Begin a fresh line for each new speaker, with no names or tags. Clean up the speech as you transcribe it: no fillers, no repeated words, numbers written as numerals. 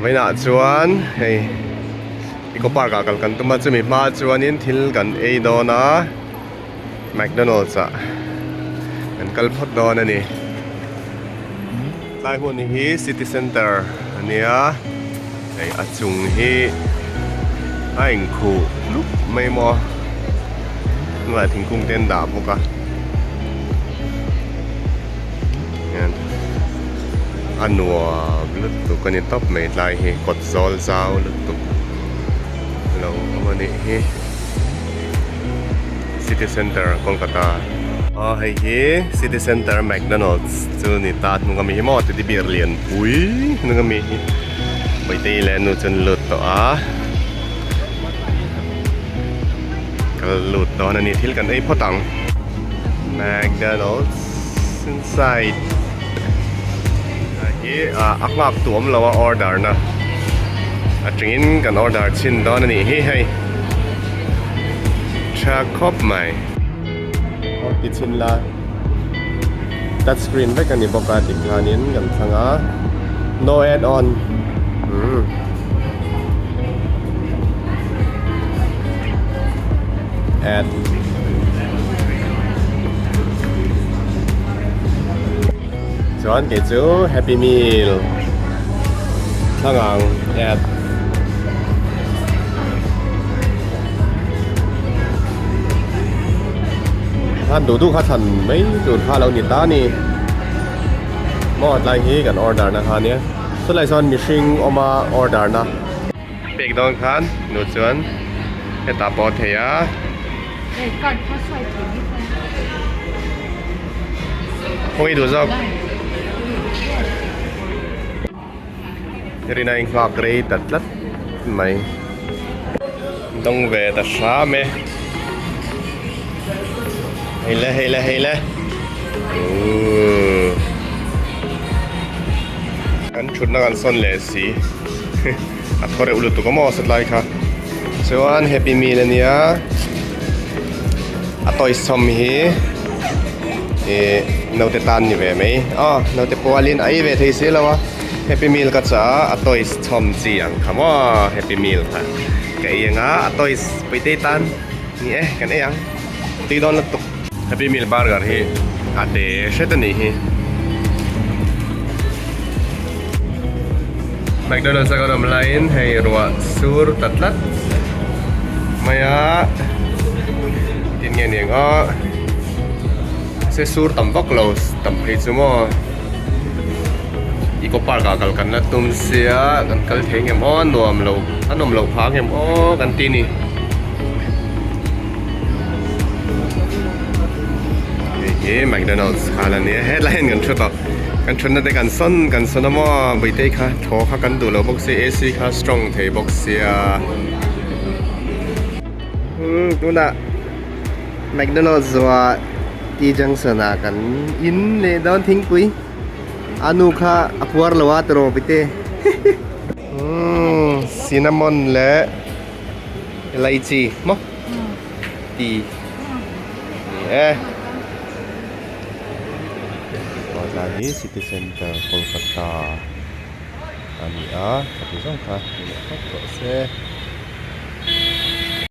Vawiinah chuan hei Eco Park ah kal kan tum a chumi hma chuanin thil kan ei dawn a McDonald's ah kan kal phawt dawn a ni. Tlai hmun hi city center a nia hei a chung hi a inkhuh lup mai maw hnungah thingkung te an dah bawk a hian a nuam lutuk a ni tawp mai tlai hi kawt zawl zau lutuk lo awm a nih hi city center Kolkata aw hei hi city center McDonald's chu ni ta hnung ami hi maw teddy bear lian pui hnung ami hi Bawihtei leh a nu chu an lut tawh a kal lut dawn a ni thil kan ei phawt ang McDonald's inside hi a nghak tu awm lo a order na atangin kan order chhin dawn a nih hi hei tha khawp mai aw ti chhin la touch screen vek a ni bawk a tikhanin kan thlang a no add on umm. Add Chuan kei chu happy meal thlang ang add Khan duh duh kha thlan mai tur kha lo ni ta a ni maw tlai hi kan order na kha nia chulai chuan mihring awma order na. Pek dawn khan nu chuan hetah pawh a thei a. Khawngaih duh zawk. Rina in nghak rei ta tlat mai. Dawng ve ta hram e. Hei le hei le hei le. Ooh. Kan thutna kan sawn leh si. A thaw reuh lutuk a maw satlai kha. Chuan happy meal ania. A toys chhawm hi ih naute tan ni ve mai. Aw naute pualin a ei ve thei si lo a. Happy meal ka chah a, a toys chhawm chi ang kha maw happy meal kha. Ka ei anga a toys puitei tan ni e kan ei ang. Tui dawn lutuk. Happy meal burger hi a te hret a nih hi. McDonald's a kan awm laiin hei ruah sur ta tlat mai a tin nge ni ang aw se sur tam vak lo tam phei chu maw eco park ah kal kan la tum sia kan kal thei ngem aw nuam lo a nawm loh phah ngem aw kan ti ni hei hi McDonald's kha la nia hetlai hian kan thu tawh. Kan thutna te kan sawn kan sawn a maw Bawihtei kha thaw kha kan duh lo bawk sia AC kha strong thei bawk sia umm tunah McDonald's zuah T junction ah kan in leh dawn thingpui a nu kha a puar lo a tiraw Bawihtei umm cinnamon leh elaichi maw tea ni e. Tlai hi city center Kolkata a ni a khati zawng kha ni leh phawt tawh se.